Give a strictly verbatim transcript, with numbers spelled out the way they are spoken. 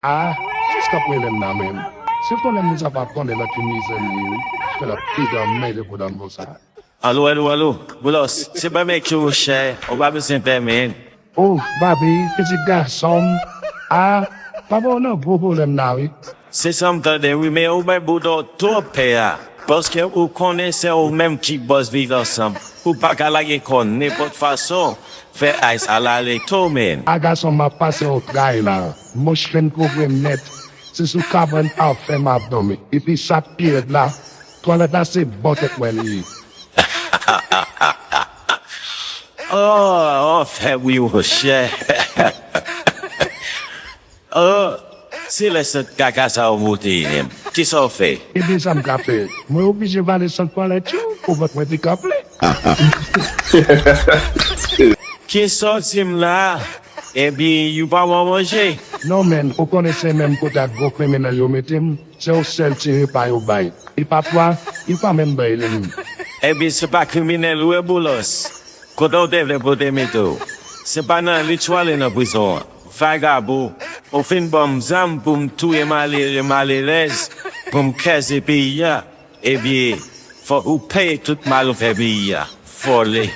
Ah, jis k ap rele m nan men m. Si w konnen moun sa pa konnen nan ki mizè m ye, wi. Fè l ap pede anmède pou dan konsa. Alo, alo, alo. Boulos, se pa mèt yo, monchè. Ou pa bezwen pè, men. Oh, papi, pitit gason m. Ah, papa w nan gwo pwoblèm la, wi. Se sa m tande, wi, men ou bay bouda w twòp pè a. Paske ou konnen se ou menm ki bòs Viv Ansanm. Ou pa ka lage kò nenpòt fason. Fè ay sa la ale tou, men. A gason m ap pase yon tray la. Mouch fin kouvri m nèt. Se sou kabann anfè m ap dòmi. Epi sa k pi rèd la, twalèt la se bò tèt mwen li ye. Oh, anfè wi, monchè. Oh, se lè sant kaka sa w moute menm. Kisa w fè? Ebyen sa m ka fè? Mwen oblije vale sant twalèt yo pou vant mwen te ka plen. Kisa w di m la? Ebyen, ou pa ban manje? Non, men, ou konnen se menm kote ak gwo kriminèl yo mete m, se yon sèl ti repa yo bay. E pafwa, yo pa menm bay li m. Ebyen, se pa kriminèl ou ye, Boulos. Kote w te vle pou te mete w? Se pa nan lit w ale nan prizon an. Vagabon, ou fin ban m zam pou m touye malere, malerèz, pou m kraze peyi a. Ebyen, fòk ou peye tout mal ou fè peyi a. Vòlè.